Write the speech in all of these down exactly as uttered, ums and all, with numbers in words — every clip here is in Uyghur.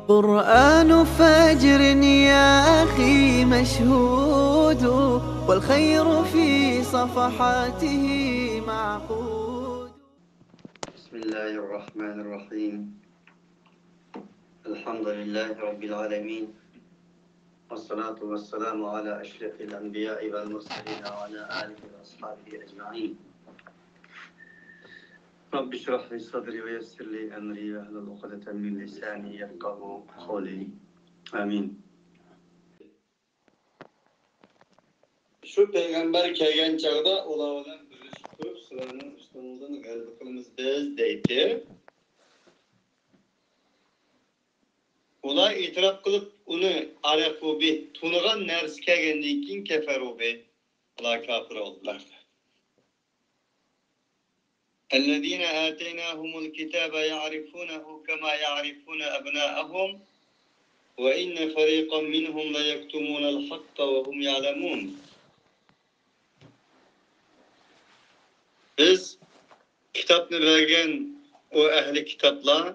قرآن فجر يا أخي مشهود، والخير في صفحاته معقود. بسم الله الرحمن الرحيم. الحمد لله رب العالمين. والصلاة والسلام على أشرف الأنبياء والمرسلين وعلى آله وأصحابه أجمعين. رب اشرح لي صدري ويسر لي أمري واحلل عقدة من لساني يفقهوا قولي. آمين. شۇ پەيغەمبەر كەلگەن چاغدا ئۇلار بىلەن بىرلىشىپ تۇرۇپ، سىلەرنىڭ ئۈستىڭىزدىن غەلىبە قىلىمىز بىز، دەيتتى. ئۇلار ئېتىراپ قىلىپ، ئۇنى ئارەفۇ بىھ، تونۇغان نەرسە كەلگەندىن كېيىن كەفەرۇ بىھ، ئۇلار كاپىر بولدۇلار. الذين آتيناهم الكتاب يعرفونه كما يعرفون أبناءهم وإن فريقا منهم ليكتمون الحق وهم يعلمون. بىز كىتابنى بەرگەن ئۇ ئەھلى كىتابلار،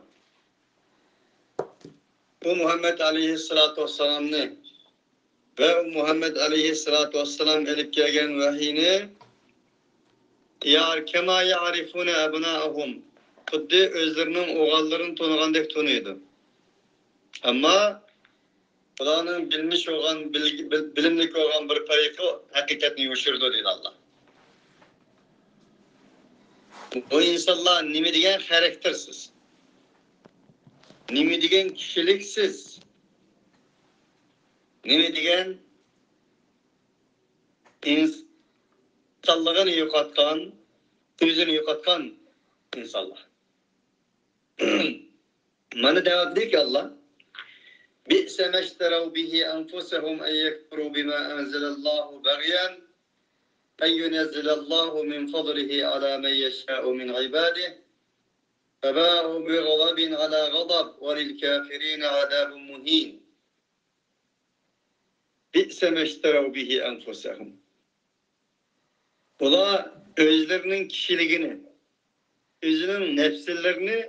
ئۇ مۇھەممەد ئەلەيھىسسالاتۇ ۋەسسالامنى ۋە ئۇ مۇھەممەد ئەلەيھىسسالاتۇ ۋەسسالام ئېلىپ كەلگەن ۋەھىينى يار كەما يەرىفۇنە ئەبنائەھۇم، خۇددى ئۆزلىرىنىڭ ئوغۇللىرىنى تونۇغاندەك تونۇيدۇ. ئەمما ئۇلارنىڭ بىلمىش بولغان، بىل-، بىل-، بىلىملىك بولغان بىر پەرىقى ھەقىقەتنى يوشۇرىدۇ، دېدى ئاللا. بۇ ئىنسانلار نېمە دېگەن خاراكتېرسىز، نېمە دېگەن كىشىلىكسىز، نېمە دېگەن ئىنسانلىقىنى يوقاتقان، ئۆزىنى يوقاتقان ئىنسانلار. مانا دەۋاتىدۇكى ئاللا، بئس ما اشتروا به أنفسهم أن يكفروا بما أنزل الله بغيا أن ينزل الله من فضله على من يشاء من عباده فباءوا بغضب على غضب وللكافرين عذاب مهين. بئس ما اشتروا به أنفسهم. ئۇلار ئۆزلىرىنىڭ كىشىلىكىنى، ئۆزىنىڭ نەپسلىرىنى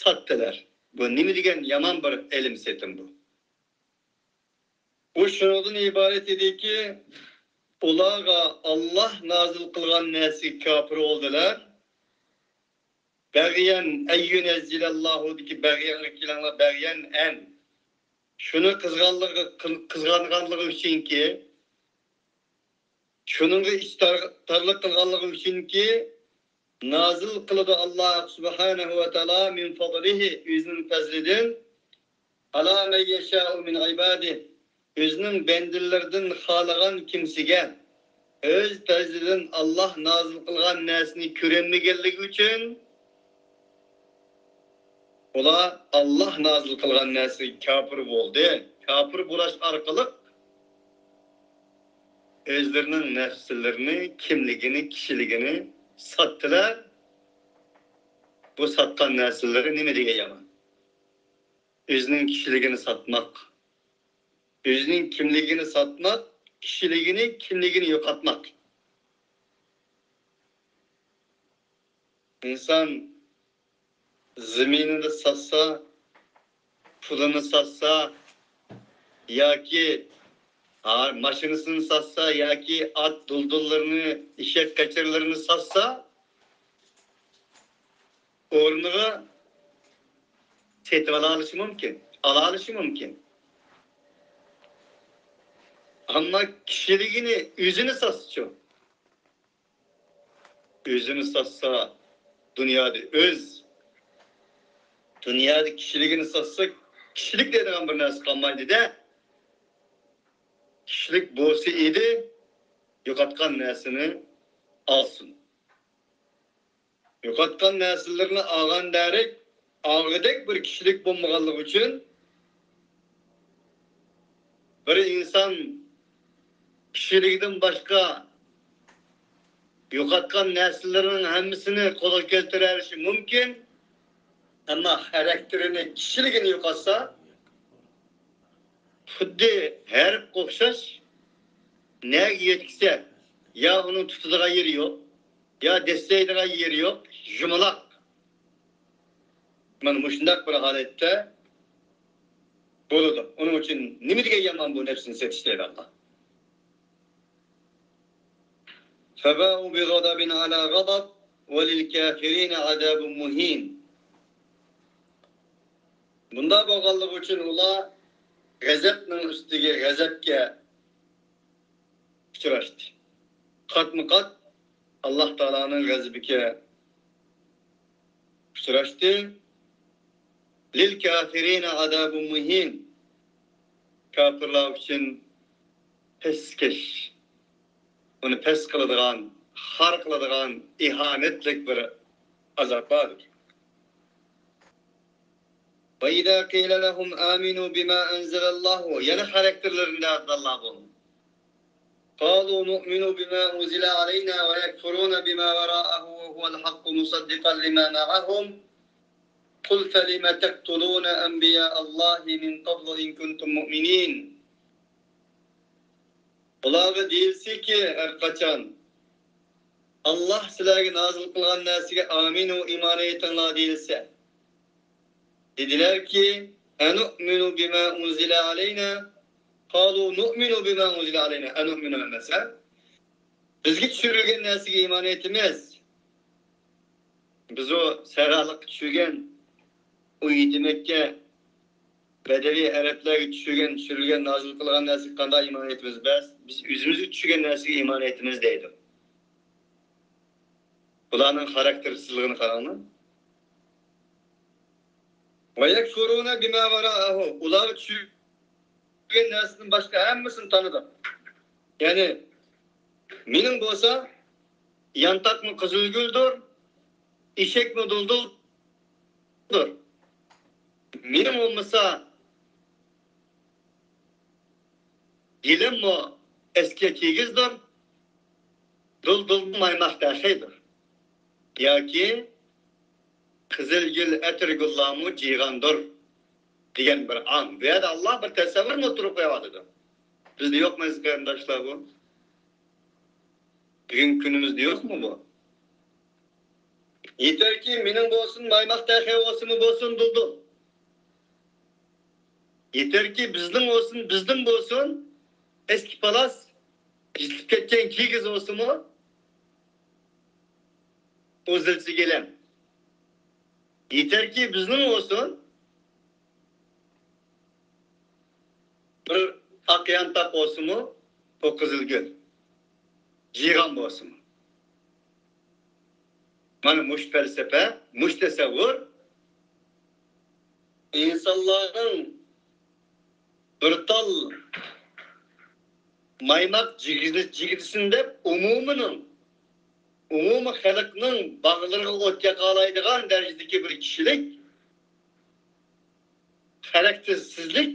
ساتتىلار. بۇ نېمە دېگەن يامان بىر ئېلىم-سېتىم بۇ. بۇ شۇنىڭدىن ئىبارەت ئىدىكى، ئۇلارغا ئاللا نازىل قىلغان نەرسىگە كاپىر بولدىلار. بەغيەن ئەن يۇنەززىلەللاھۇدىكى بەغيەنگە كېلىڭلار، بەغيەن ئەن. شۇنى قىزغانلىقى، قىل-، قىزغانغانلىقى ئۈچۈنكى، شۇنىڭغا ئىچتارلىق قىلغانلىقى ئۈچۈنكى، نازىل قىلىدۇ ئاللا سۇبھانەھۇ ۋە تائالا مىن فەزلىھى، ئۆزىنىڭ پەزلىدىن، ئالا مەن يەشائۇ مىن ئىبادىھ، ئۆزىنىڭ بەندىلىرىدىن خالىغان كىمسىگە ئۆز پەزلىدىن ئاللا نازىل قىلغان نەرسىنى كۆرەلمىگەنلىكى ئۈچۈن، ئۇلار ئاللا نازىل قىلغان نەرسىگە كاپىر بولدى. كاپىر بولاش ئارقىلىق ئۆزلىرىنىڭ نەپسلىرىنى، كىملىكىنى، كىشىلىكىنى ساتتىلار. بۇ ساتقان نەرسىلىرى نېمە دېگەن يامان؟ ئۆزىنىڭ كىشىلىكىنى ساتماق. ئۆزىنىڭ كىملىكىنى ساتماق، كىشىلىكىنى، كىملىكىنى يوقاتماق. ئىنسان زېمىنىنى ساتسا، پۇلىنى ساتسا ياكى ھا، ماشىنىسىنى ساتسا ياكى ئات دۇلدۇللىرىنى، ئېشەك قېچىرلىرىنى ساتسا، ئورنىغا سېتىۋالالىشى مۇمكىن، ئالالىشى مۇمكىن. ئەمما كىشىلىكىنى، ئۆزىنى ساتسىچۇ؟ ئۆزىنى ساتسا، دۇنيادا ئۆز، دۇنيادا كىشىلىكىنى ساتسا، كىشىلىك دەيدىغان بىر نەرسە قالمايدۇ-دە. كىشىلىك بولسا ئىدى، يوقاتقان نەرسىنى ئالسۇن. يوقاتقان نەرسىلىرىنى ئالغان دەرەك، ئالغۇدەك بىر كىشىلىك بولمىغانلىقى ئۈچۈن، بىر ئىنسان كىشىلىكىدىن باشقا يوقاتقان نەرسىلىرىنىڭ ھەممىسىنى قولغا كەلتۈرەلىشى مۇمكىن، ئەمما خاراكتېرىنى، كىشىلىكىنى يوقاتسا، خۇددى ھەرپكە ئوخشاش، نەگە يۆتكىسە، يا ئۇنىڭ تۇتىدىغان يېرى يوق، يا دەسسەيدىغان يېرى يوق، يۇمىلاق. مانا مۇشۇنداق بىر ھالەتتە بولىدۇ. ئۇنىڭ ئۈچۈن نېمە دېگەن يامان بۇ نەپسىنى سېتىش دەيدۇ ئاللا. فباءوا بغضب على غضب وللكافرين عذاب مهين. بۇنداق بولغانلىقى ئۈچۈن ئۇلار غەزەپنىڭ ئۈستىگە غەزەپكە ئۇچراشتى. قاتمۇ قات ئاللا تائالانىڭ غەزىپىگە ئۇچراشتى. للكافرين عذاب مهين. كاپىرلار ئۈچۈن پەسكەش، ئۇنى پەس قىلىدىغان، خار قىلىدىغان ئىھانەتلىك بىر ئازاب باردۇر. وإذا قيل لهم آمنوا بما أنزل الله، يەنە خاراكتېرلىرىنى دەۋاتىدۇ بۇ. قالوا نؤمن بما أنزل علينا ويكفرون بما وراءه وهو الحق مصدقا لما معهم. قل فلم تقتلون أنبياء الله من قبل إن كنتم مؤمنين. ئۇلارغا دېيىلسىكى، ھەر قاچان، ئاللا سىلەرگە نازىل قىلغان نەرسىگە ئامىنۇ، ئىمان ئېيتىڭلار دېيىلسە، دېدىلەركى، ئەنۇئمىنۇ بىما ئۇنزىلە ئەلەينا. قالۇ نۇئمىنۇ بىما ئۇنزىلە ئەلەينا. ئەنۇئمىنۇ ئەمەس، ھە؟ بىزگە چۈشۈرۈلگەن نەرسىگە ئىمان ئېيتىمىز. بىز ئۇ سەھرالىققا چۈشۈرگەن، ئۇ يېتىمەككە بەدەۋىي ئەرەبلەرگە چۈشۈرگەن، چۈشۈرۈلگەن، نازىل قىلغان نەرسىگە قانداق ئىمان ئېيتىمىز؟ بەس، بىز ئۆزىمىزگە چۈشۈرگەن نەرسىگە ئىمان ئېيتىمىز دەيدۇ. بۇلارنىڭ خاراكتېرسىزلىقىنى قاراڭلار. ۋەيەكفۇرۇنە بىما ۋەرائەھۇ. ئۇلارغا چۈشۈرگەن نەرسىدىن باشقا ھەممىسىنى تانىدۇ. يەنى، مېنىڭ بولسا يانتاقمۇ قىزىلگۈلدۇر، ئېشەكمۇ دۇلدۇلدۇر. مېنىڭ بولمىسا يىلىممۇ ئەسكى كىگىزدۇر، دۇلدۇلمۇ مايماق تەخەيدۇر. ياكى قىزىلگۈل ئەتىرگۈللارمۇ جىيغاندۇر دېگەن بىر ئاڭ. بۇ يەردە ئاللا بىر تەسەۋۋۇرنى ئوتتۇرىغا قويۇۋاتىدۇ. بىزدە يوقمۇ ئەزىز قېرىنداشلار بۇ؟ بۈگۈنكى كۈنىمىزدە يوقمۇ بۇ؟ يېتەركى مېنىڭ بولسۇن، مايماق تەخەي بولسىمۇ بولسۇن، دۇلدۇل. يېتەركى بىزنىڭ بولسۇن، بىزدىن بولسۇن، ئەسكى پالاس، يىتىپ كەتكەن كىگىز بولسىمۇ، ئۇ زىلچە گىلەم. يېتەركى بىزنىڭ بولسۇن، بىر ئاق يانتاق بولسىمۇ، بۇ قىزىلگۈل، جىيغان بولسىمۇ. مانا مۇشۇ پەلسەپە، مۇشۇ تەسەۋۋۇر ئىنسانلارنىڭ بىر تال مايماق جىگدە-، جىگدىسىنى دەپ ئومۇمىنىڭ، ئومۇمىي خەلقنىڭ باغلىرىغا ئوت ياقالايدىغان دەرىجىدىكى بىر كىشىلىك خاراكتېرسىزلىك،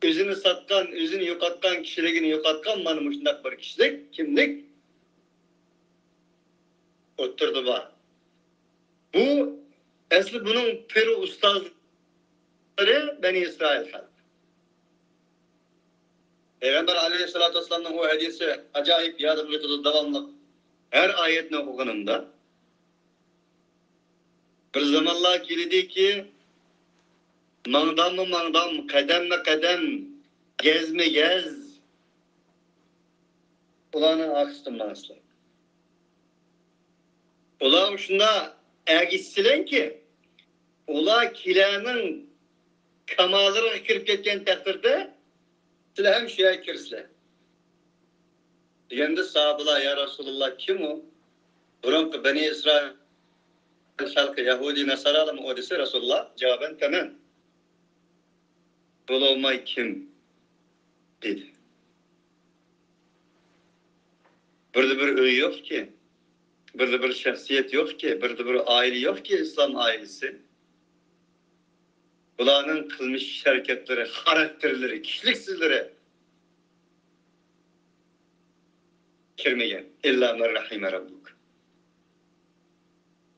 ئۆزىنى ساتقان، ئۆزىنى يوقاتقان، كىشىلىكىنى يوقاتقان مانا مۇشۇنداق بىر كىشىلىك، كىملىك ئوتتۇرىدا بار. بۇ ئەسلى بۇنىڭ پىر ئۇستازلىرى بەنى ئىسرائىل خەلقى. پەيغەمبەر ئەلەيھىسسالاتۇ ۋەسسالامنىڭ ئۇ ھەدىسى ئاجايىپ يادىمغا كېلىدۇ داۋاملىق. ھەر ئايەتنى ئوقۇغىنىمدا، بىر زامانلار كېلىدىكى، ماڭداممۇ ماڭدام، قەدەممۇ قەدەم، گەزمۇ گەز. ئۇلارنىڭ ئارقىسىدىن ماڭىسىلەر. ئۇلار شۇنداق ئەگىشسىلەركى، ئۇلار كىشىلەرنىڭ كاماللىرىغا كىرىپ كەتكەن تەقدىردە، سىلەر ھەم شۇ يەرگە كىرىسىلەر. دېگەندە ساھابىلار، يا رەسۇلاللا، كىم ئۇ؟ بۇرۇنقى بەنى ئىسرائىل خەلقى، يەھۇدىي، ناسارالارمۇ ئۇ دېسە، رەسۇلاللا جاۋابەن، تەمەن. بولالماي كىم؟ دېدى. بىردە بىر ئۆي يوقكى، بىردە بىر شەخسىيەت يوقكى، بىردە بىر ئائىلە يوقكى، ئىسلام ئائىلىسى. بۇلارنىڭ قىلمىش ھەرىكەتلىرى، خاراكتېرلىرى، كىشىلىك سۆزلىرى كىرمىگەن. ئىللا مەن رەھىمە رەببۇك.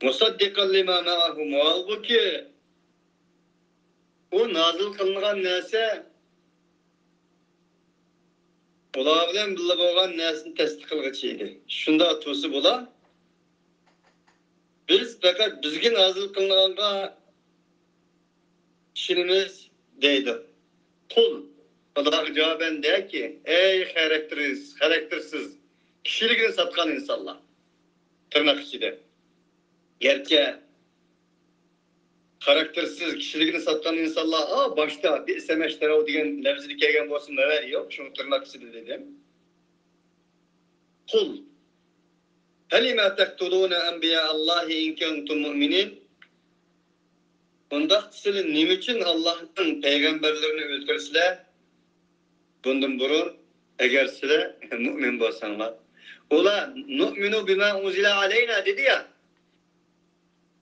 مۇسەددىقەن لىما مەئەھۇم. ھالبۇكى، ئۇ نازىل قىلىنغان نەرسە ئۇلار بىلەن بىللە بولغان نەرسىنى تەستىق قىلغۇچى ئىدى. شۇنداق تۇرسا بۇلار، بىز پەقەت بىزگە نازىل قىلىنغانغا ئىشىنىمىز، دەيدۇ. قۇل، ئۇلارغا جاۋابەن دەكى، ئەي خاراكتېرسىز، خاراكتېرسىز، كىشىلىكىنى ساتقان ئىنسانلار. تىرناق ئىچىدە. گەرچە خاراكتېرسىز، كىشىلىكىنى ساتقان ئىنسانلار، ئا، باشتا بىئسەمەشتەرەۋ دېگەن لەۋزىدە كەلگەن بولسىمۇ، مەۋەر يوق، شۇڭا تىرناق ئىچىدە دېدىم. قۇل، فلم تقتلون أنبياء الله إن كنتم مؤمنين؟ ئۇنداق سىلەر نېمە ئۈچۈن ئاللاھنىڭ پەيغەمبەرلىرىنى ئۆلتۈرىسىلەر؟ بۇندىن بۇرۇن، ئەگەر سىلەر مۇئمىن بولساڭلار. ئۇلار، نؤمن بما أنزل علينا دېدى يا.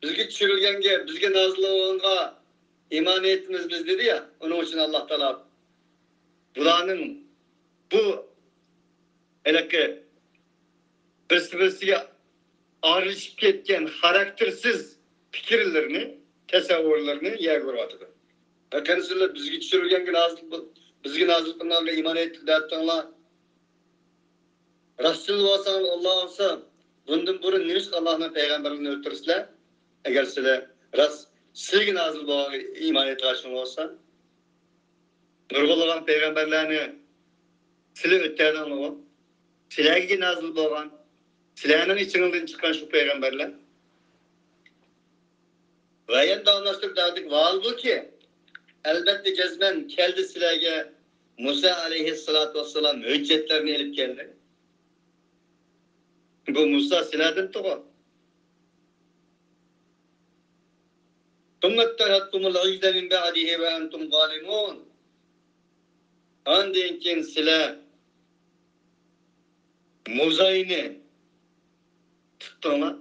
بىزگە چۈشۈرۈلگەنگە، بىزگە نازىل بولغانغا ئىمان ئېيتىمىز بىز دېدى يا. ئۇنىڭ ئۈچۈن ئاللا تائالا بۇلارنىڭ بۇ ھېلىقى بىرسى-بىرسىگە ئارىلىشىپ كەتكەن خاراكتېرسىز پىكىرلىرىنى، تەسەۋۋۇرلىرىنى يەرگە ئۇرۇۋاتىدۇ. قېنى سىلەر بىزگە چۈشۈرۈلگەنگە نازىل، بىزگە نازىل قىلىنغانغا ئىمان ئېيتتۇق دەۋاتقانلار. راستچىل بولساڭلار، ئاللا بولسا، بۇندىن بۇرۇن نېمىشقا ئاللانىڭ پەيغەمبەرلىرىنى ئۆلتۈرىسىلەر؟ ئەگەر سىلەر راست سىلەرگە نازىل بولغان ئىمان ئېيتقاچىڭلار بولسا، نۇرغۇنلىغان پەيغەمبەرلەرنى سىلەر ئۆتكەزدىڭلارغۇ. سىلەرگە نازىل بولغان، سىلەرنىڭ ئىچىڭلاردىن چىققان شۇ پەيغەمبەرلەر. ۋە يەنە داۋاملاشتۇرۇپ دەۋاتىدۇ، ۋە ھالبۇكى، ئەلبەتتە جەزمەن كەلدى سىلەرگە مۇسا ئەلەيھىسسالاتۇ ۋەسسالام ھۆججەتلەرنى ئېلىپ كەلدى. بۇ مۇسا سىلەردىنتۇغۇ. ثم اتخذتم العجل من بعده وأنتم ظالمون. ئاندىن كېيىن سىلەر مۇزاينى تۇتتۇڭلار،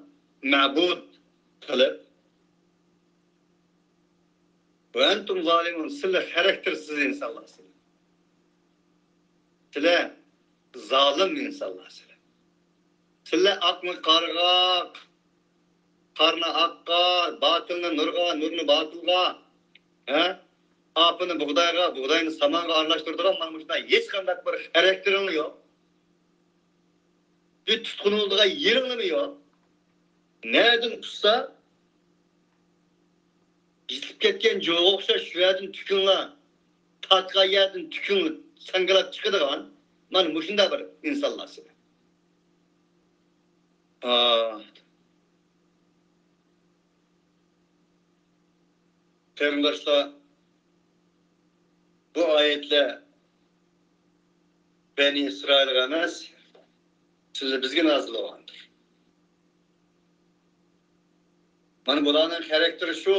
مەبۇد قىلىپ. وأنتم ظالمون، سىلەر خاراكتېرسىز ئىنسانلار سىلەر. سىلەر زالىم ئىنسانلار سىلەر. سىلەر ئاقنى قارىغا، قارنى ئاققا، باتىلنى نۇرغا، نۇرنى باتىلغا، ھە؟ ئاپىنى بۇغدايغا، بۇغداينى سامانغا ئارىلاشتۇرىدىغان مانا مۇشۇنداق ھېچقانداق بىر خاراكتېرىڭلار يوق. بىر تۇتقۇنۇڭلار يېرىڭلىمۇ يوق. نەدىن تۇتسا، يېتىلىپ كەتكەن جوغا ئوخشاش شۇ يەردىن تۈكۈڭلار، تارتقان يەردىن تۈكۈڭلار، ساڭگىلاپ چىقىدىغان، مانا مۇشۇنداق بىر ئىنسانلار سىلەر. ئا. قېرىنداشلار، بۇ ئايەتلەر بەنى ئىسرائىلغا ئەمەس، سىلەر بىزگە نازىل بولغاندۇر. مانا بۇلارنىڭ خاراكتېرى شۇ.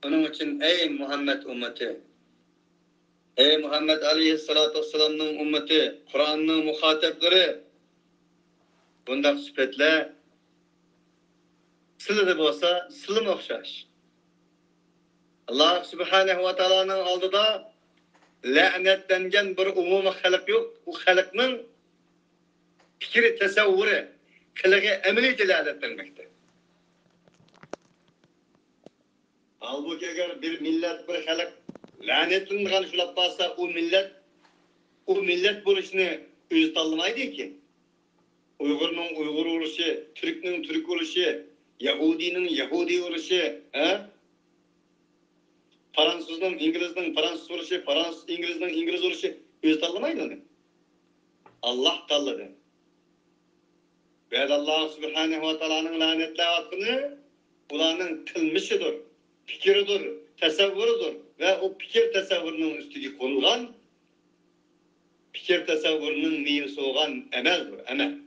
ئۇنىڭ ئۈچۈن، ئەي مۇھەممەد ئۈممىتى، ئەي مۇھەممەد ئەلەيھىسسالاتۇ ۋەسسالامنىڭ ئۈممىتى، قۇرئاننىڭ مۇخاتەپلىرى، بۇنداق سۈپەتلەر سىلىدە بولسا، سىلىمۇ ئوخشاش. ئاللا سۇبھانەھۇ ۋە تائالانىڭ ئالدىدا لەنەتلەنگەن بىر ئومۇمىي خەلق يوق. ئۇ خەلقنىڭ پىكرى، تەسەۋۋۇرى، قىلىقى، ئەمەلىيىتى لەنەتلەنمەكتە. ھالبۇكى، ئەگەر بىر مىللەت، بىر خەلق لەنەتلىنىدىغان شۇلاپ قالسا، ئۇ مىللەت، ئۇ مىللەت بولۇشنى ئۆزى تاللىمايدىكەن. ئۇيغۇرنىڭ ئۇيغۇر بولۇشى، تۈركنىڭ تۈرك بولۇشى، يەھۇدىينىڭ يەھۇدىي بولۇشى، ھە؟ فرانسۇزنىڭ ئىنگلىزنىڭ فرانسۇز بولۇشى، فرانسۇز ئىنگلىزنىڭ ئىنگلىز بولۇشى ئۆزى تاللىمايدۇ ئۇنى. ئاللا تاللىدى. بۇ يەردە ئاللا سۇبھانەھۇ ۋە تائالانىڭ لەنەتلەۋاتقىنى ئۇلارنىڭ قىلمىشىدۇر، پىكرىدۇر، تەسەۋۋۇرىدۇر ۋە ئۇ پىكىر تەسەۋۋۇرنىڭ ئۈستىگە قونغان، پىكىر تەسەۋۋۇرنىڭ مېۋىسى بولغان ئەمەلدۇر، ئەمەل.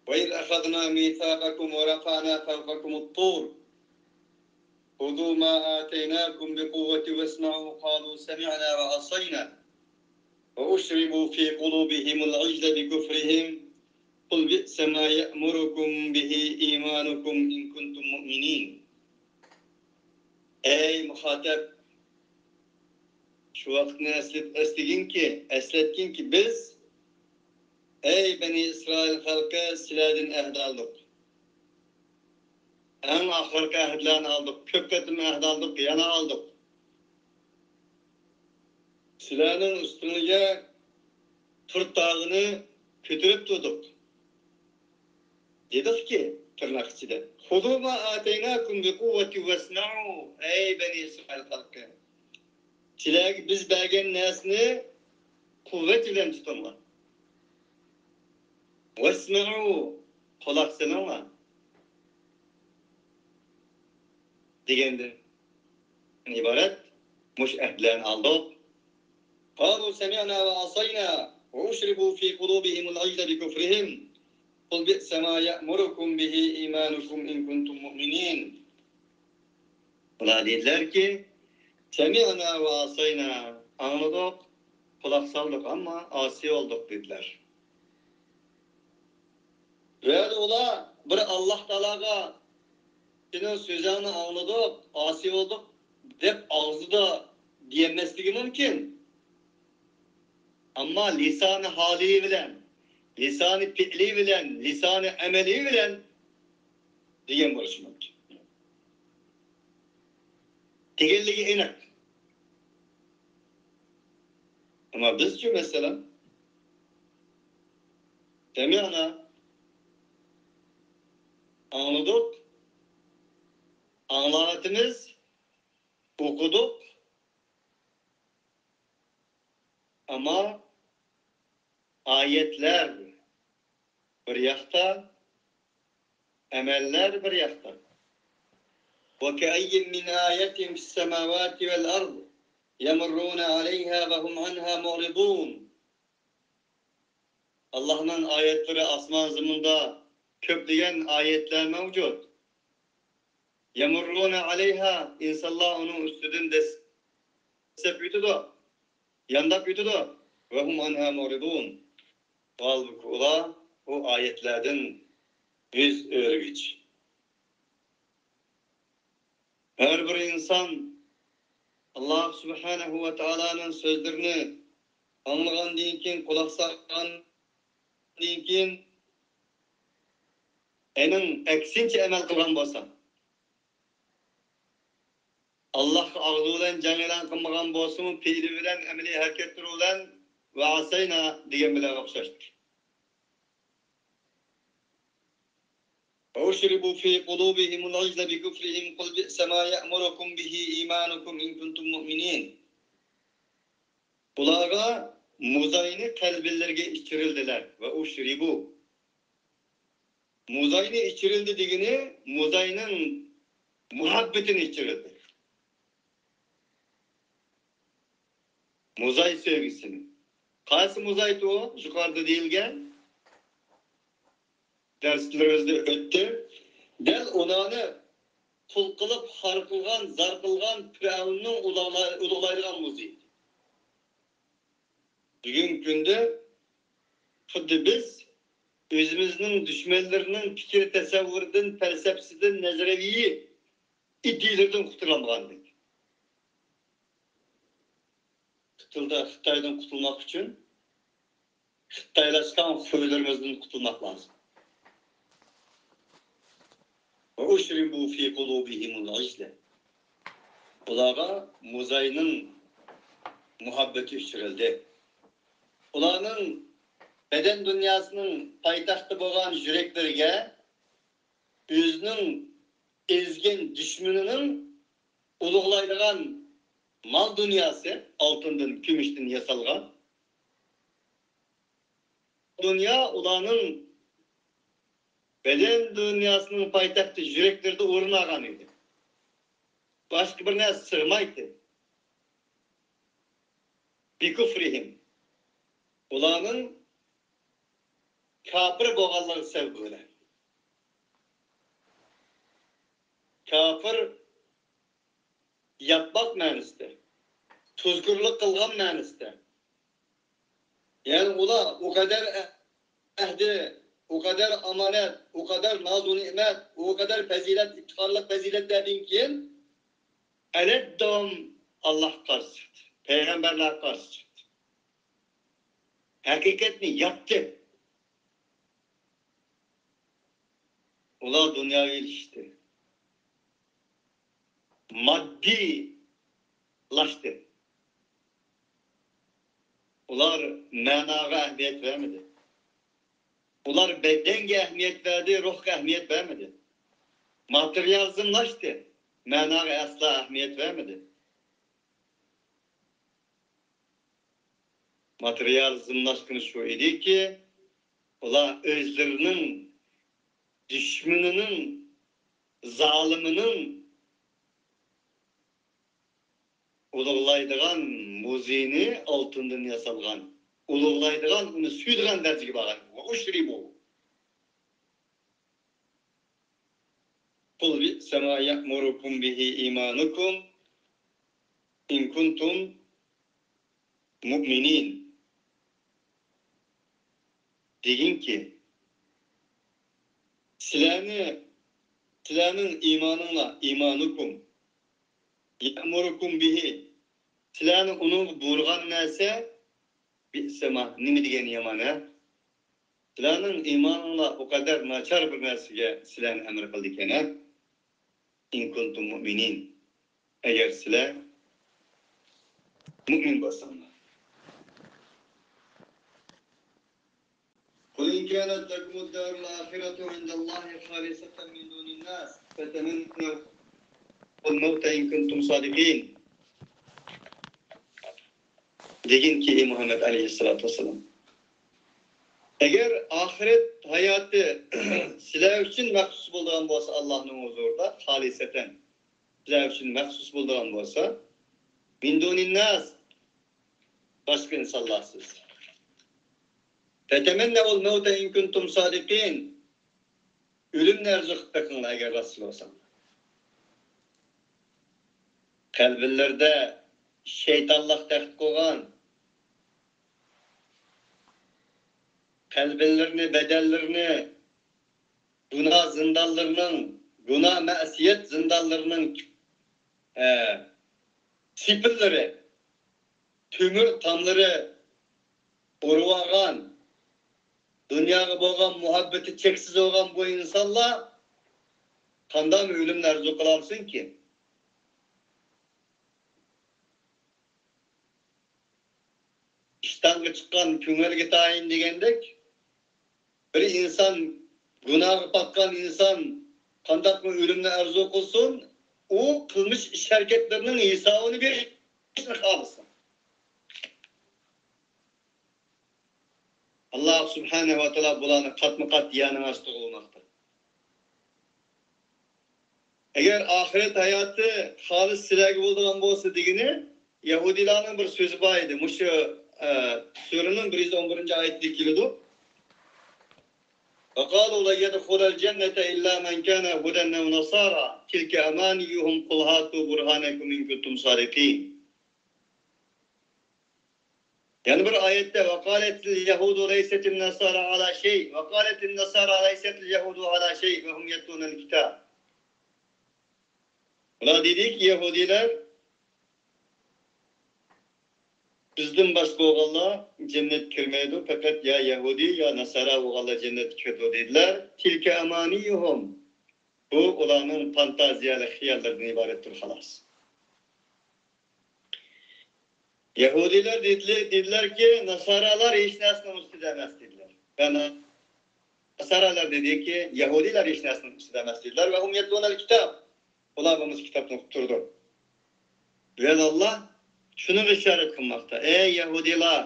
وإذ أخذنا ميثاقكم ورفعنا فوقكم الطور خذوا ما آتيناكم بقوة واسمعوا قالوا سمعنا وعصينا وأشربوا في قلوبهم العجل بكفرهم قل بئس ما يأمركم به إيمانكم إن كنتم مؤمنين. ئەي مۇخاتەپ، شۇ ۋاقىتنى ئەسلىت-، ئەسلىگىنكى، ئەسلەتكىنكى بىز، ئەي بەنى ئىسرائىل خەلقى، سىلەردىن ئەھد ئالدۇق. ئەڭ ئاخىرقى ئەھدلەرنى ئالدۇق، كۆپ قېتىم ئەھد ئالدۇق، يەنە ئالدۇق. سىلەرنىڭ ئۈستىڭىزگە تۇر تاغىنى كۆتۈرۈپ تۇردۇق. دېدۇقكى، تىرناق ئىچىدە. خذوا ما آتيناكم بقوة واسمعوا، ئەي بەنى ئىسرائىل خەلقى. سىلەرگە بىز بەرگەن نەرسىنى قۇۋۋەت بىلەن تۇتۇڭلار. واسمعوا، قۇلاق سېلىڭلار دېگەندىن ئىبارەت مۇشۇ ئەھدلەرنى ئالدۇق. قالوا سمعنا وعصينا وأشربوا في قلوبهم العجل بكفرهم قل بئس ما يأمركم به إيمانكم إن كنتم مؤمنين. ئۇلار دېدىلەركى، سمعنا وعصينا، ئاڭلىدۇق، قۇلاق سالدۇق، ئەمما ئاسىي بولدۇق دېدىلەر. بۇ يەردە ئۇلار بىر ئاللاھ تائالاغا سېنىڭ سۆزۈڭنى ئاڭلىدۇق، ئاسىي بولدۇق دەپ ئاغزىدا دېيەلمەسلىكى مۇمكىن. ئەمما لىسانى ھالى بىلەن، لىسانى پېئلى بىلەن، لىسانى ئەمەلى بىلەن دېگەن بولۇشى مۇمكىن. دېگەنلىكى ئېنىق. ئەمما بىزچۇ مەسىلەن؟ سمعنا، ئاڭلىدۇق، ئاڭلاۋاتىمىز، ئوقۇدۇق. ئەمما ئايەتلەر بىر ياقتا، ئەمەللەر بىر ياقتا. وكأين من آية في السماوات والأرض يمرون عليها وهم عنها معرضون. ئاللاھنىڭ ئايەتلىرى ئاسمان زېمىندا كۆپلىگەن ئايەتلەر مەۋجۇت. يمرون عليها، ئىنسانلار ئۇنىڭ ئۈستىدىن دەسسەپ ئۆتىدۇ، يانداپ ئۆتىدۇ. وهم عنها معرضون. ھالبۇكى، ئۇلار بۇ ئايەتلەردىن يۈز ئۆرۈگۈچى. ھەر بىر ئىنسان ئاللاھ سۇبھانەھۇ ۋە تائالانىڭ سۆزلىرىنى ئاڭلىغاندىن كېيىن، قۇلاق سالغاندىن كېيىن، ئېنىڭ ئەكسىنچە ئەمەل قىلغان بولسا، ئاللاھقا ئاغزى بىلەن جەڭ ئېلان قىلمىغان بولسىمۇ، پېئلى بىلەن، ئەمەلىي ھەرىكەتلىرى بىلەن ۋە ئاساينا دېگەن بىلەن ئوخشاشتۇر. وأشربوا في قلوبهم العجل بكفرهم قل بئس ما يأمركم به إيمانكم إن كنتم مؤمنين. ئۇلارغا مۇزاينى قەلبىلىرىگە ئىچۈرۈلدىلەر. وأشربوا. مۇزاينى ئىچۈرۈلدى دېگىنى مۇزاينىڭ مۇھەببىتىنى ئىچۈرۈلدى. مۇزاي سۆيگۈسىنى. قايسى مۇزايتى ئۇ؟ يۇقىرىدا دېيىلگەن، دەرسلىرىمىزدە ئۆتتى. دەل ئۇلارنى قۇل قىلىپ، خار قىلغان، زار قىلغان پىرئەۋننىڭ ئۇلۇغلاي-، ئۇلۇغلايدىغان مۇزىيى. بۈگۈنكى كۈندە خۇددى بىز ئۆزىمىزنىڭ دۈشمەنلىرىنىڭ پىكىر تەسەۋۋۇرىدىن، پەلسەپىسىدىن، نەزەرىيە ئىدىيىلىرىدىن قۇتۇلالمىغاندەك. خىتايدا-، خىتايدىن قۇتۇلماق ئۈچۈن خىتايلاشقان خۇيلىرىمىزدىن قۇتۇلماق لازىم. وأشربوا في قلوبهم العجل. ئۇلارغا مۇزاينىڭ مۇھەببىتى ئىچۈرۈلدى. ئۇلارنىڭ بەدەن دۇنياسىنىڭ پايتەختى بولغان يۈرەكلىرىگە ئۆزىنىڭ ئەزگەن دۈشمىنىنىڭ ئۇلۇغلايدىغان مال دۇنياسى، ئالتۇندىن، كۈمۈشتىن ياسالغان دۇنيا ئۇلارنىڭ بەدەن دۇنياسىنىڭ پايتەختى يۈرەكلىرىدە ئورۇن ئالغان ئىدى. باشقا بىر نەرسە سىغمايتتى. بكفرهم. ئۇلارنىڭ كاپىر بولغانلىقى سەۋەبى بىلەن. كاپىر ياتماق مەنىسىدە، تۇزكورلۇق قىلغان مەنىسىدە. يەنى ئۇلار ئۇ قەدەر ئەھدى، ئۇ قەدەر ئامانەت، ئۇ قەدەر نازۇ نېمەت، ئۇ قەدەر پەزىلەت، ئىپتىخارلىق پەزىلەتلەردىن كېيىن ئەلەددىم ئاللاھقا قارشى چىقتى، پەيغەمبەرلەرگە قارشى چىقتى. ھەقىقەتنى ياپتى. ئۇلار دۇنياۋىلىشتى. ماددىيلاشتى. ئۇلار مەناغا ئەھمىيەت بەرمىدى. ئۇلار بەدەنگە ئەھمىيەت بەردى، روھقا ئەھمىيەت بەرمىدى. ماتېرىيالىزملاشتى، مەناغا ئەسلا ئەھمىيەت بەرمىدى. ماتېرىيالىزملاشقىنى شۇ ئىدىكى، ئۇلار ئۆزلىرىنىڭ دۈشمىنىنىڭ، زالىمىنىڭ ئۇلۇغلايدىغان مۇزېيىنى ئالتۇندىن ياسالغان، ئۇلۇغلايدىغان، ئۇنى سۆيىدىغان دەرىجىگە بارغان. وأشربوا. قل بئس ما يأمركم به إيمانكم إن كنتم مؤمنين. دېگىنكى، سىلەرنى، سىلەرنىڭ ئىمانىڭلار، إيمانكم يأمركم به، سىلەرنى ئۇنىڭغا بۇيرۇغان نەرسە، بئس ما، نېمە دېگەن يامان، ھە؟ سىلەرنىڭ ئىمانىڭلار ئۇ قەدەر ناچار بىر نەرسىگە سىلەرنى ئەمر قىلىدىكەن، ھە؟ إن كنتم مؤمنين، ئەگەر سىلەر مۇئمىن بولساڭلار. قل إن كانت لكم الدار الآخرة عند الله خالصة من دون الناس فتمنوا الموت إن كنتم صادقين. دېگىنكى، ئەي مۇھەممەد ئەلەيھىسسالاتۇ ۋەسسالام، ئەگەر ئاخىرەت ھاياتى سىلەر ئۈچۈن مەخسۇس بولىدىغان بولسا، ئاللاھنىڭ ھۇزۇرىدا خالىسەتەن سىلەر ئۈچۈن مەخسۇس بولىدىغان بولسا، من دون الناس، باشقا ئىنسانلارسىز. فتمنوا الموت إن كنتم صادقين. ئۆلۈمنى ئارزۇ قىلىپ بېقىڭلار، ئەگەر راستچىل بولساڭلار. قەلبىلىرىدە شەيتانلىق تەخت قىلغان، قەلبىلىرىنى، بەدەنلىرىنى گۇناھ زىندانلىرىنىڭ، گۇناھ مەسىيەت زىندانلىرىنىڭ، ئە، سېپىللىرى، تۆمۈر تاملىرى ئۇرۇۋالغان، دۇنياغا بولغان مۇھەببىتى چەكسىز بولغان بۇ ئىنسانلار قانداق ئۆلۈمنى ئارزۇ قىلالىسۇنكى؟ ئىشتانغا چىققان كۆڭۈلگە تايىن دېگەندەك، بىر ئىنسان، گۇناھقا پاتقان ئىنسان قانداقمۇ ئۆلۈمنى ئارزۇ قىلسۇن، ئۇ قىلمىش ئىش-ھەرىكەتلىرىنىڭ ھېسابىنى بېرىشنى خالىسۇن. ئاللاھ سۇبھانەھۇ ۋە تائالا بۇلارنى قاتمۇ قات يەرنىڭ ئاستىغا ئۇرماقتا. ئەگەر ئاخىرەت ھاياتى خالىس سىلەرگە بولىدىغان بولسا دېگىنى، يەھۇدىيلارنىڭ بىر سۆزى بار ئىدى. مۇشۇ، ئە، سۈرىنىڭ بىر يۈز ئون بىرىنچى ئايىتىدە كېلىدۇ. وقالوا لن يدخل الجنة إلا من كان هودا أو نصارى تلك أمانيهم قل هاتوا برهانكم إن كنتم صادقين. يەنە بىر ئايەتتە، وقالت اليهود ليست النصارى على شيء، وقالت النصارى ليست اليهود على شيء وهم يتلون الكتاب. ئۇلار دېدىكى، يەھۇدىيلار، بىزدىن باشقا بولغانلار جەننەتكە كىرمەيدۇ، پەقەت يا يەھۇدىي، يا ناسارا بولغانلار جەننەتكە كىرىدۇ دېدىلەر. تلك أمانيهم. بۇ ئۇلارنىڭ فانتازىيەلىك خىياللىرىدىن ئىبارەتتۇر، خالاس. يەھۇدىيلار دېدىلە-، دېدىلەركى، ناسارالار ھېچ نەرسىنىڭ ئۈستىدە ئەمەس دېدىلەر. ۋە ناسارالار دېدىكى، يەھۇدىيلار ھېچ نەرسىنىڭ ئۈستىدە ئەمەس دېدىلەر. وهم يتلون الكتاب. ئۇلار بولمىسا كىتابنى ئوقۇپ تۇرىدۇ. ۋە ئاللاھ شۇنىڭغا ئىشارەت قىلماقتا. ئەي يەھۇدىيلار،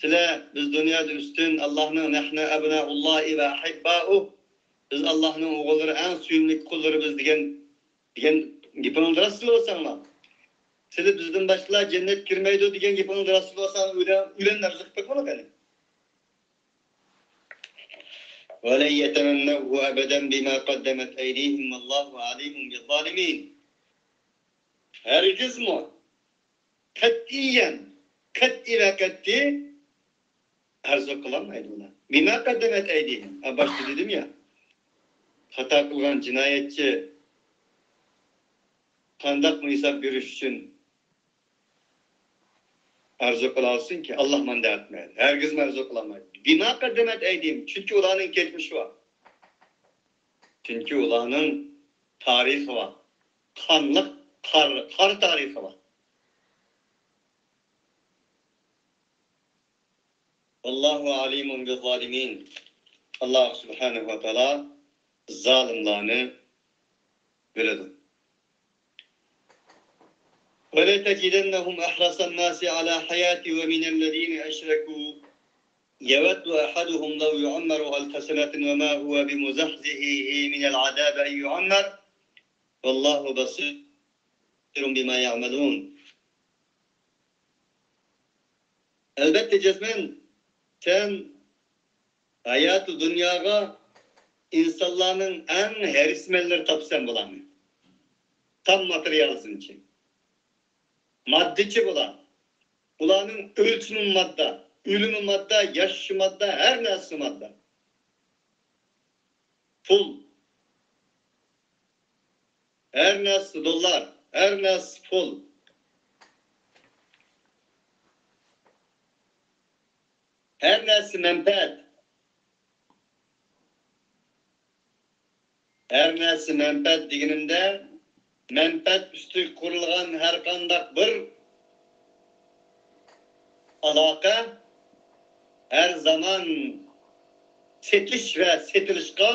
سىلەر بىز دۇنيادا ئۈستۈن، ئاللاھنىڭ نحن أبناء الله وأحباؤه، بىز ئاللاھنىڭ ئوغۇللىرى، ئەڭ سۆيۈملۈك قۇللىرى بىز دېگەن، دېگەن گېپىڭىزنى راست قىلىۋالساڭلار. سىلەر بىزدىن باشقىلار جەننەتكە كىرمەيدۇ دېگەن گېپىڭىزنى راست قىلىۋالساڭلار، ئۆلە-، ئۆلەمنى ئارزۇ قىلىپ بېقىڭلار قېنى. ولن يتمنوه أبدا بما قدمت أيديهم والله عليم بالظالمين. ھەرگىزمۇ، قەتئىيەن، قەتئىي ۋە قەتئىي ئارزۇ قىلالمايدۇ ئۇلار. بما قدمت أيديهم. ھە، باشتا دېدىم يا، خاتا قىلغان جىنايەتچى قانداقمۇ ھېساب بېرىش ئۈچۈن ئارزۇ قىلالسۇنكى؟ ئاللاھ مانداق ئەتمەيدۇ. ھەرگىزمۇ ئارزۇ قىلالمايدۇ. بما قدمت أيديهم. چۈنكى ئۇلارنىڭ كەچمىشى بار. چۈنكى ئۇلارنىڭ تارىخى بار. قانلىق قار، قارا تارىخى بار. والله عليم بالظالمين. ئاللاھ سۇبھانەھۇ ۋە تائالا زالىملارنى بىلىدۇ. ولتجدنهم أحرص الناس على حياة ومن الذين أشركوا يود أحدهم لو يعمر ألف سنة وما هو بمزحزحه من العذاب أن يعمر والله بصير بما يعملون. ئەلۋەتتە، جەزمەن سەن ھاياتى دۇنياغا ئىنسانلارنىڭ ئەڭ ھەرىسمەنلىرى تاپىسەن بۇلارنى. تام ماتېرىيالىزمچى. ماددىچى بۇلار. ئۇلارنىڭ ئۆلچىمى ماددا، ئۆلۈمى ماددا، ياشىشى ماددا، ھەر نەرسىسى ماددا. پۇل. ھەر نەرسە دوللار، ھەر نەرسە پۇل. ھەر نەرسە مەنپەئەت. ھەر نەرسە مەنپەئەت دېگىنىمدە، مەنپەئەت ئۈستىگە قۇرۇلغان ھەر قانداق بىر ئالاقە ھەر زامان سېتىش ۋە سېتىلىشقا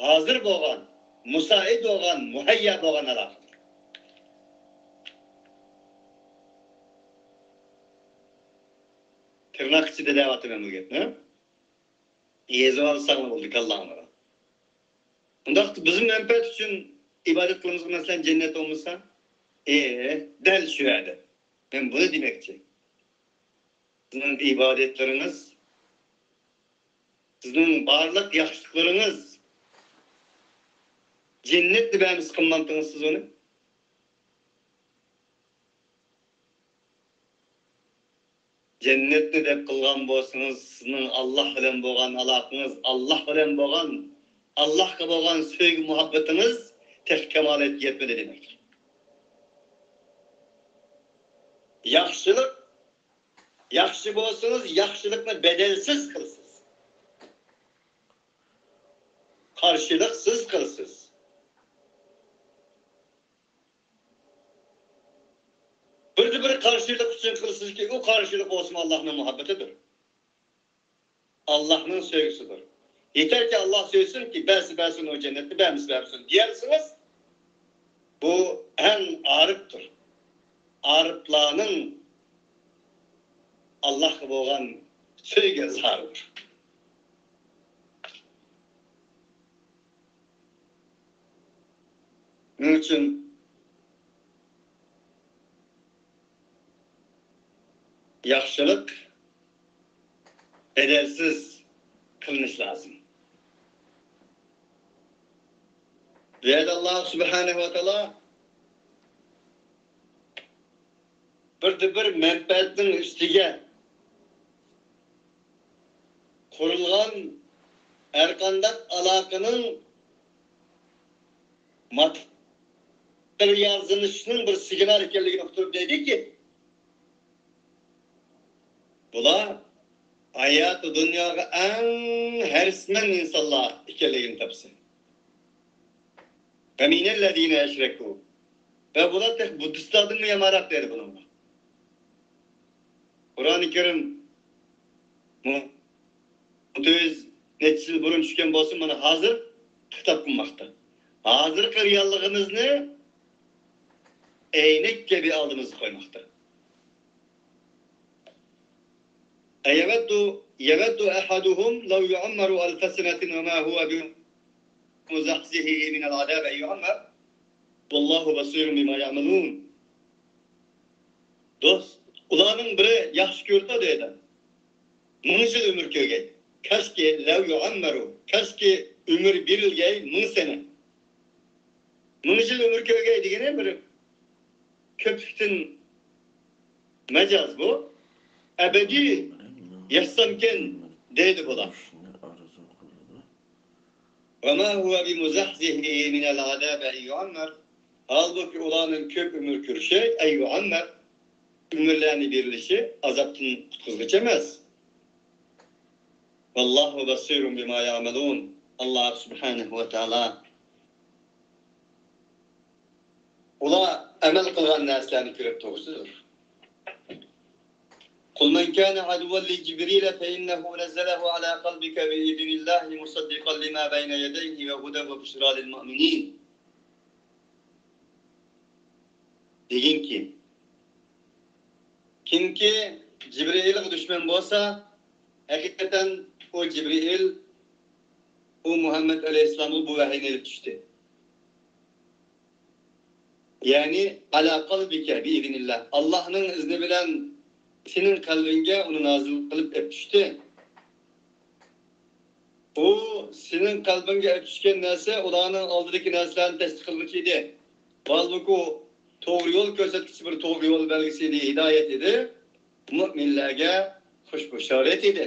ھازىر بولغان، مۇسائىد بولغان، مۇھەييا بولغان ئالاقىدۇر. تىرناق ئىچىدە دەۋاتىمەن بۇ گەپنى. يېزىۋالساڭلار بولدى كاللاڭلارغا. ئۇنداقتا بىزمۇ مەنپەئەت ئۈچۈن ئىبادەت قىلىمىزغۇ، مەسىلەن، جەننەت بولمىسا؟ ئې، دەل شۇ يەردە. مەن بۇنى دېمەكچى. سىزنىڭ ئىبادەتلىرىڭىز، سىزنىڭ بارلىق ياخشىلىقلىرىڭىز جەننەتنى بەرمىسە قىلمامتىڭىز سىز ئۇنى؟ جەننەتنى دەپ قىلغان بولسىڭىز، سىزنىڭ ئاللاھ بىلەن بولغان ئالاقىڭىز، ئاللاھ بىلەن بولغان، ئاللاھقا بولغان سۆيگۈ مۇھەببىتىڭىز تېخى كامالەتكە يەتمىدى دېمەكتۇر. ياخشىلىق، ياخشى بولسىڭىز، ياخشىلىقنى بەدەلسىز قىلىسىز. قارشىلىقسىز قىلىسىز. بىردە بىر قارشىلىق ئۈچۈن قىلىسىزكى، ئۇ قارشىلىق بولسىمۇ ئاللاھنىڭ مۇھەببىتىدۇر. ئاللاھنىڭ سۆيگۈسىدۇر. يېتەركى ئاللاھ سۆيسۇنكى، بەرسە بەرسۇن ئۇ جەننەتنى، بەرمىسە بەرمىسۇن دېيەلىسىڭىز، بۇ ئەڭ ئارىپتۇر. ئارىپلارنىڭ ئاللاھقا بولغان سۆيگۈ ئىزھارىدۇر. شۇنىڭ ئۈچۈن ياخشىلىق بەدەلسىز قىلىنىشى لازىم. بۇ يەردە ئاللاھ سۇبھانەھۇ ۋە تائالا بىردە بىر مەنپەئەتنىڭ ئۈستىگە قۇرۇلغان ھەرقانداق ئالاقىنىڭ ماتېرىيالىزملىشىشنىڭ بىر سىگنال ئىكەنلىكىنى ئۇقتۇرۇپ دەيدۇكى، بۇلار ھاياتى دۇنياغا ئەڭ ھەرىسمەن ئىنسانلار ئىكەنلىكىنى تاپىسەن. ومن الذين أشركوا. ۋە بۇلار تېخى بۇددىستلاردىنمۇ يامانراق دەيدۇ بۇنىڭغا. قۇرئانى كەرىم مۇ-، تۆت يۈز نەچچە يىل بۇرۇن چۈشكەن بولسا، مانا ھازىر خىتاب قىلماقتا. ھازىرقى رېئاللىقىمىزنى ئەينەك كەبى ئالدىمىزدا قويماقتا. يود، يود أحدهم لو يعمر ألف سنة وما هو بمزحزحه من العذاب أن يعمر والله بصير بما يعملون. دوست، ئۇلارنىڭ بىرى ياخشى كۆرىدۇ دەيدۇ، مىڭ يىل ئۆمۈر كۆرگەي. كاشكى، لو يعمر، كاشكى ئۆمۈر بېرىلگەي مىڭ سەنە. مىڭ يىل ئۆمۈر كۆرگەي دېگىنى بىر كۆپلۈكتىن مەجاز بۇ. ئەبەدىي ياشىسامكەن دەيدۇ بۇلار. وما هو بمزحزحه من العذاب أن يعمر. ھالبۇكى، ئۇلارنىڭ كۆپ ئۆمۈر كۆرۈشى، أن يعمر، ئۆمۈرلەرنى بېرىلىشى ئازابتىن قۇتقۇزغۇچى ئەمەس. والله بصير بما يعملون. ئاللاھ سۇبھانەھۇ ۋە تائالا ئۇلار ئەمەل قىلغان نەرسىلەرنى كۆرۈپ تۇرغۇچىدۇر. قل من كان عدوا لجبريل فإنه نزله على قلبك بإذن الله مصدقا لما بين يديه وهدى وبشرى للمؤمنين. دېگىنكى، كىمكى جىبرىئىلغا دۈشمەن بولسا، ھەقىقەتەن ئۇ جىبرىئىل، ئۇ مۇھەممەد ئەلەيھىسسالامغا بۇ ۋەھىينى ئېلىپ چۈشتى. يەنى، على قلبك بإذن الله، ئاللاھنىڭ ئىزنى بىلەن سېنىڭ قەلبىڭگە ئۇنى نازىل قىلىپ ئېلىپ چۈشتى. ئۇ سېنىڭ قەلبىڭگە ئېلىپ چۈشكەن نەرسە ئۇلارنىڭ ئالدىدىكى نەرسىلەرنى تەستىق قىلغۇچى ئىدى. ھالبۇكى، توغرا يول كۆرسەتكۈچى بىر توغرا يول بەلگىسى ئىدى، ھىدايەت ئىدى. مۆمىنلەرگە خۇش بۇشارەت ئىدى.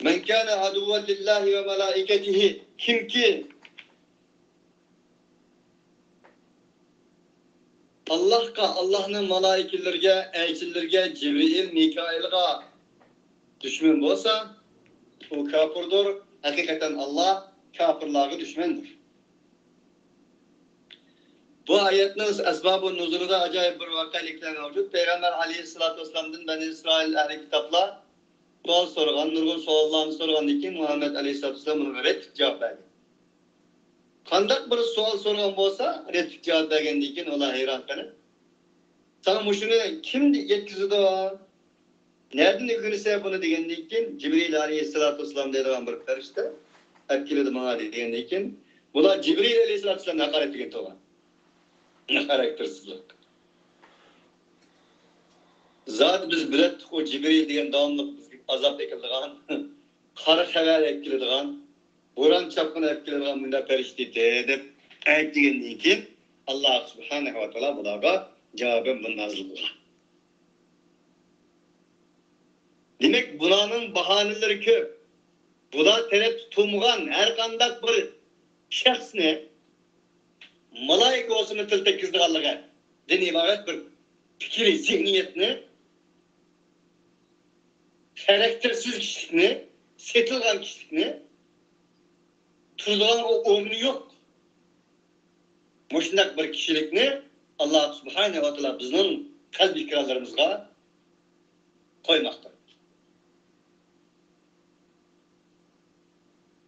من كان عدوا لله وملائكته، كىمكى ئاللاھقا، ئاللاھنىڭ مالائىكىلىرىگە، ئەلچىلىرىگە، جىبرىئىل، مىكائىلغا دۈشمەن بولسا، ئۇ كاپىردۇر. ھەقىقەتەن ئاللاھ كاپىرلارغا دۈشمەندۇر. بۇ ئايەتنىڭ ئەسبابۇ نۇزۇلىدا ئاجايىپ بىر ۋەقەلىكلەر مەۋجۇت. پەيغەمبەر ئەلەيھىسسالاتۇ ۋەسسالامدىن بەنى ئىسرائىل ئەھلى كىتابلار سوئال سورىغان، نۇرغۇن سوئاللارنى سورىغاندىن كېيىن، مۇھەممەد ئەلەيھىسسالاتۇ ۋەسسالام ئۇنىڭغا رەتلىك جاۋاب بەرگەن. قانداق بىر سوئال سورىغان بولسا، رەتلىك جاۋاب بەرگەندىن كېيىن ئۇلار ھەيران قېلىپ، ساڭا مۇشۇنى كىم يەتكۈزىدۇ؟ نەدىن ئۆگىنىسەن بۇنى؟ دېگەندىن كېيىن، جىبرىئىل ئەلەيھىسسالاتۇ ۋەسسالام دەيدىغان بىر پەرىشتە ئەپ كېلىدۇ ماڭا دېگەندىن كېيىن، بۇلار جىبرىئىل ئەلەيھىسسالاتۇ ۋەسسالامنى ھاقارەتلىگەن تۇرغان. خاراكتېرسىزلىق. زادى بىز بىلەتتۇققۇ، جىبرىئىل دېگەن داۋاملىق بىزگە ئازاب ئەكېلىدىغان، قارا خەۋەر ئەكېلىدىغان، بوران چاپقۇن ئەكېلىدىغان مۇنداق پەرىشتە دەپ ئەيىبلىگەندىن كېيىن، ئاللاھ سۇبھانەھۇ ۋە تائالا بۇلارغا جاۋابەن بۇنى نازىل قىلغان. دېمەك، بۇلارنىڭ باھانىلىرى كۆپ. بۇلار تەرەپتە تۇرمىغان ھەر قانداق بىر شەخسنى، مالايىكە بولسىمۇ تىل تەگكۈزىدىغانلىقىدىن ئىبارەت بىر پىكرىي زېھنىيەتنى، خاراكتېرسىز كىشىلىكنى، سېتىلغان كىشىلىكنى، تۇرىدىغان ئورنى يوق. مۇشۇنداق بىر كىشىلىكنى ئاللاھ سۇبھانەھۇ ۋە تائالا بىزنىڭ قەلبى ئىكرارلىرىمىزغا قويماقتا.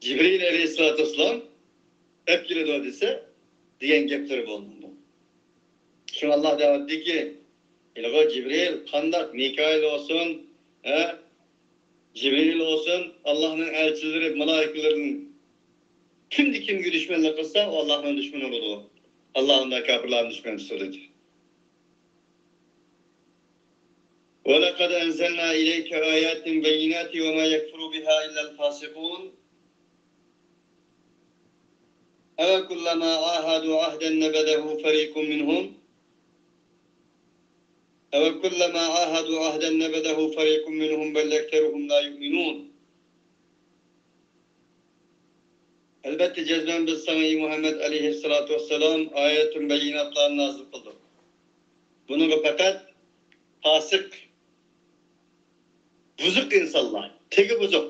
جىبرىئىل ئەلەيھىسسالاتۇ ۋەسسالام ئەپ كېلىدۇ دېسە، دېگەن گەپلىرى بولمىدى. شۇڭا ئاللاھ دەۋاتىدۇكى، ھېلىغۇ جىبرىئىل قانداق، مىكائىل بولسۇن، ھە، جىبرىئىل بولسۇن، ئاللاھنىڭ ئەلچىلىرى، مالايىكىلىرىدىن كىمدە كىمگە دۈشمەنلىك قىلسا، ئۇ ئاللاھنىڭ دۈشمىنى بولىدۇ. ئاللاھ ئۇنداق كاپىرلارنىڭ دۈشمىنى تۇتىدۇ. ولقد أنزلنا إليك آيات بينات وما يكفر بها إلا الفاسقون. أوكلما عاهدوا عهدا نبذه فريق منهم، أوكلما عاهدوا عهدا نبذه فريق منهم بل أكثرهم لا يؤمنون. ئەلۋەتتە، جەزمەن بىز ساڭا، ئەي مۇھەممەد ئەلەيھىسسالاتۇ ۋەسسالام، ئايەتۇن بەييىناتلارنى نازىل قىلدۇق. بۇنىڭغا پەقەت پاسىق، بۇزۇق ئىنسانلار، تېگى بۇزۇق،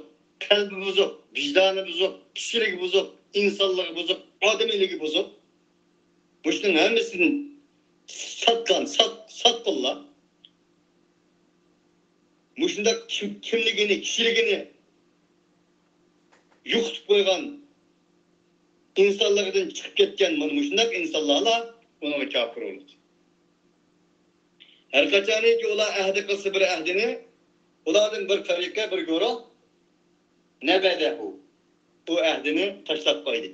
قەلبى بۇزۇق، ۋىجدانى بۇزۇق، كىشىلىكى بۇزۇق، ئىنسانلىقى بۇزۇق، ئادىمىيلىكى بۇزۇق، مۇشۇنىڭ ھەممىسىنى ساتقان، سات-، ساتقىنلار. مۇشۇنداق كىم-، كىملىكىنى، كىشىلىكىنى يوقىتىپ قويغان، ئىنسانلىقىدىن چىقىپ كەتكەن مانا مۇشۇنداق ئىنسانلارلا ئۇنىڭغا كاپىر بولىدۇ. ھەر قاچانكى ئۇلار ئەھدى قىلسا بىر ئەھدىنى، ئۇلاردىن بىر تەرىقە، بىر گۇرۇھ، نەبەزەھۇ، ئۇ ئەھدىنى تاشلاپ قويدى.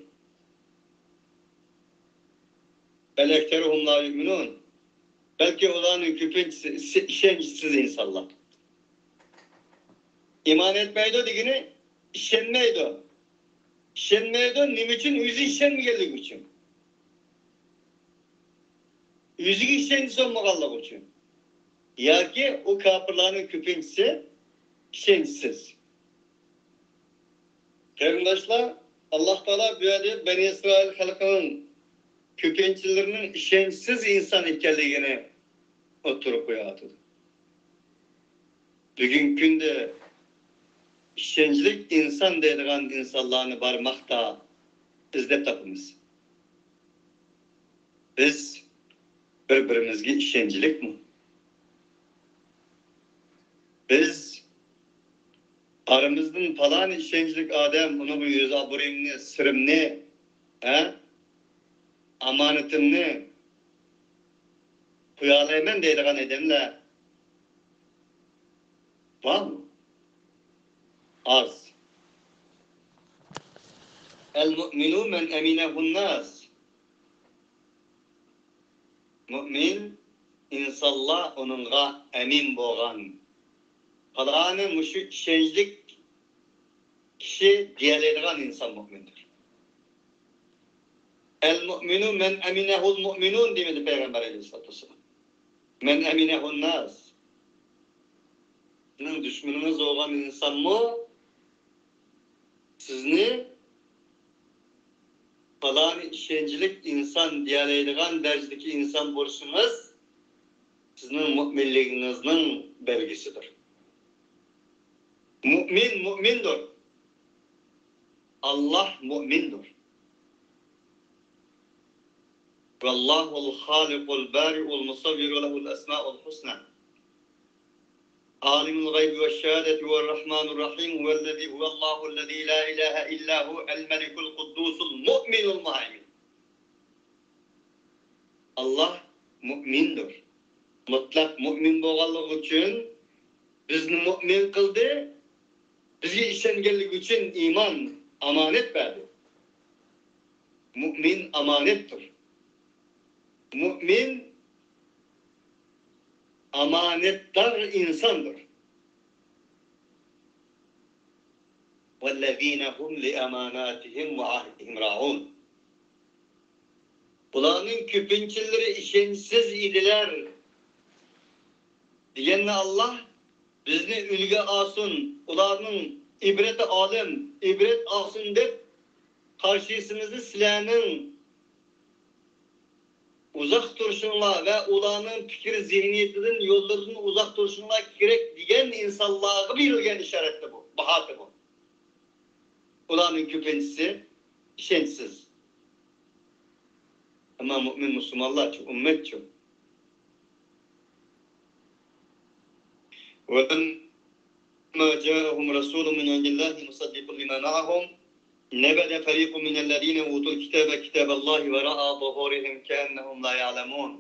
بەل ئەكسەرۇھۇم لا يۇئمىنۇن. بەلكى ئۇلارنىڭ كۆپىنچىسى ئىش-، ئىشەنچسىز ئىنسانلار. ئىمان ئەتمەيدۇ دېگىنى ئىشەنمەيدۇ. ئىشەنمەيدۇ، نېمە ئۈچۈن؟ ئۆزى ئىشەنمىگەنلىكى ئۈچۈن. ئۆزىگە ئىشەنچ بولمىغانلىقى ئۈچۈن. ياكى ئۇ كاپىرلارنىڭ كۆپىنچىسى ئىشەنچسىز. قېرىنداشلار، ئاللاھ تائالا بۇ يەردە بەنى ئىسرائىل خەلقىنىڭ كۆپىنچىلىرىنىڭ ئىشەنچسىز ئىنسان ئىكەنلىكىنى ئوتتۇرىغا قويۇۋاتىدۇ. بۈگۈنكى كۈندە ئىشەنچلىك ئىنسان دەيدىغان ئىنسانلارنى بارماقتا ئىزدەپ تاپىمىز. بىز بىر-بىرىمىزگە ئىشەنچلىكمۇ؟ بىز ئارىمىزدىن پالانى ئىشەنچلىك ئادەم، ئۇنىڭغا يۈز ئابرۇيۇمنى، سىرىمنى، ھە؟ ئامانىتىمنى قويالايمەن دەيدىغان ئادەملەر بارمۇ؟ ئاز. المؤمن من أمنه الناس. مۆمىن ئىنسانلار ئۇنىڭغا ئەمىن بولغان، پالانى مۇشۇ ئىشەنچلىك كىشى دېيەلەيدىغان ئىنسان مۆمىندۇر. المؤمن من أمنه المؤمنون دېمىدى پەيغەمبەر ئەلەيھىسسالاتۇ ۋەسسالام. من أمنه الناس. سىزنىڭ دۈشمىنىڭىز بولغان ئىنسانمۇ سىزنى پالانى ئىشەنچلىك ئىنسان دېيەلەيدىغان دەرىجىدىكى ئىنسان بولۇشىڭىز سىزنىڭ مۆمىنلىكىڭىزنىڭ بەلگىسىدۇر. مۆمىن مۆمىندۇر. ئاللاھ مۆمىندۇر. والله الخالق البارئ المصور وله الأسماء الحسنى. عالم الغيب والشهادة هو الرحمن الرحيم. هو الذي، هو الله الذي لا إله إلا هو الملك القدوس المؤمن المهيمن. ئاللاھ مۆمىندۇر. مۇتلەق مۆمىن بولغانلىقى ئۈچۈن بىزنى مۆمىن قىلدى. بىزگە ئىشەنگەنلىكى ئۈچۈن ئىمان، ئامانەت بەردى. مۆمىن ئامانەتتۇر. مۆمىن ئامانەتدار ئىنساندۇر. والذين هم لأماناتهم وعهدهم راعون. بۇلارنىڭ كۆپىنچىلىرى ئىشەنچسىز ئىدىلەر دېگەندە، ئاللاھ بىزنى ئۈلگە ئالسۇن، ئۇلارنىڭ ئىبرىتى ئالىم، ئىبرەت ئالسۇن دەپ، قارشىسىمىزنى سىلەرنىڭ ئۇزاق تۇرۇشۇڭلار ۋە ئۇلارنىڭ پىكىر زېھنىيىتىدىن، يوللىرىدىن ئۇزاق تۇرۇشۇڭلار كېرەك دېگەن ئىنسانلارغا بېرىلگەن ئىشارەتتە بۇ، باھاتى بۇ. ئۇلارنىڭ كۆپىنچىسى ئىشەنچسىز. ئەمما مۆمىن مۇسۇلمانلارچۇ، ئۈممەتچۇ؟ ولما جاءهم رسول من عند الله مصدق لما معهم نبذ فريق من الذين أوتوا الكتاب كتاب الله وراء ظهورهم كأنهم لا يعلمون.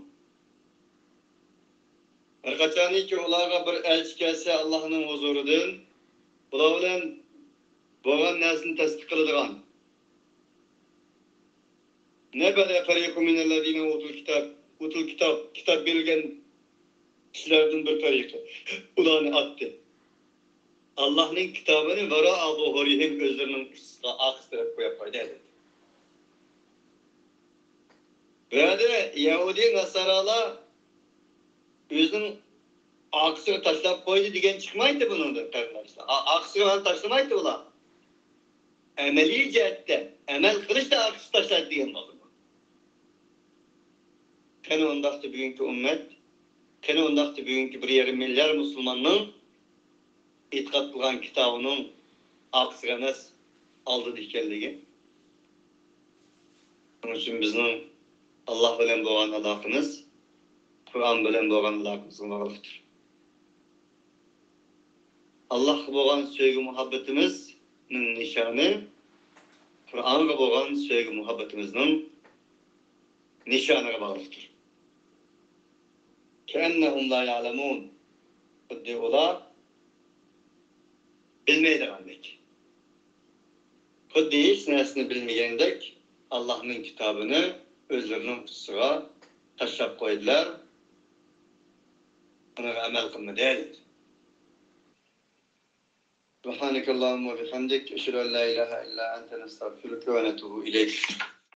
ھەر قاچانكى ئۇلارغا بىر ئەلچى كەلسە ئاللاھنىڭ ھۇزۇرىدىن، بۇلار بىلەن بولغان نەرسىنى تەستىق قىلىدىغان. نبذ فريق من الذين أوتوا الكتاب، أوتوا الكتاب، كىتاب بېرىلگەن كىشىلەردىن بىر پەرىقى ئۇلارنى ئاتتى. ئاللاھنىڭ كىتابىنى ۋاراء زۇھۇرىھىم، ئۆزلىرىنىڭ ئۈستىگە، ئارقىسىغا قويۇپ قويدى، دېدى. بۇ يەردە يەھۇدىي ناسارالار ئۆزىنىڭ ئارقىسىغا تاشلاپ قويدى دېگەن چىقمايتتى بۇنىڭدىن، قېرىنداشلار. ئا-، ئارقىسىغا تاشلىمايتتى ئۇلار. ئەمەلىي جەھەتتە، ئەمەل قىلىشتا ئارقىسىغا تاشلايدۇ دېگەن بولدى. قېنى ئۇنداقتا بۈگۈنكى ئۈممەت، قېنى ئۇنداقتا بۈگۈنكى بىر يېرىم مىليار مۇسۇلماننىڭ ئېتىقاد قىلغان كىتابىنىڭ ئارقىسىغا ئەمەس، ئالدىدا ئىكەنلىكى. شۇنىڭ ئۈچۈن بىزنىڭ ئاللاھ بىلەن بولغان ئالاقىمىز قۇرئان بىلەن بولغان ئالاقىمىزغا باغلىقتۇر. ئاللاھقا بولغان سۆيگۈ مۇھەببىتىمىزنىڭ نىشانى قۇرئانغا بولغان سۆيگۈ مۇھەببىتىمىزنىڭ نىشانىغا باغلىقتۇر. كەئەننەھۇم لا يەئلەمۇن. خۇددى ئۇلار بىلمەيدىغاندەك. خۇددى ھېچ نەرسىنى بىلمىگەندەك ئاللاھنىڭ كىتابىنى ئۆزلىرىنىڭ ئۈستىگە تاشلاپ قويدىلار. ئۇنىڭغا ئەمەل قىلمىدى. سبحانك اللهم وبحمدك، أشهد أن لا إله إلا أنت، نستغفرك ونتوب إليك.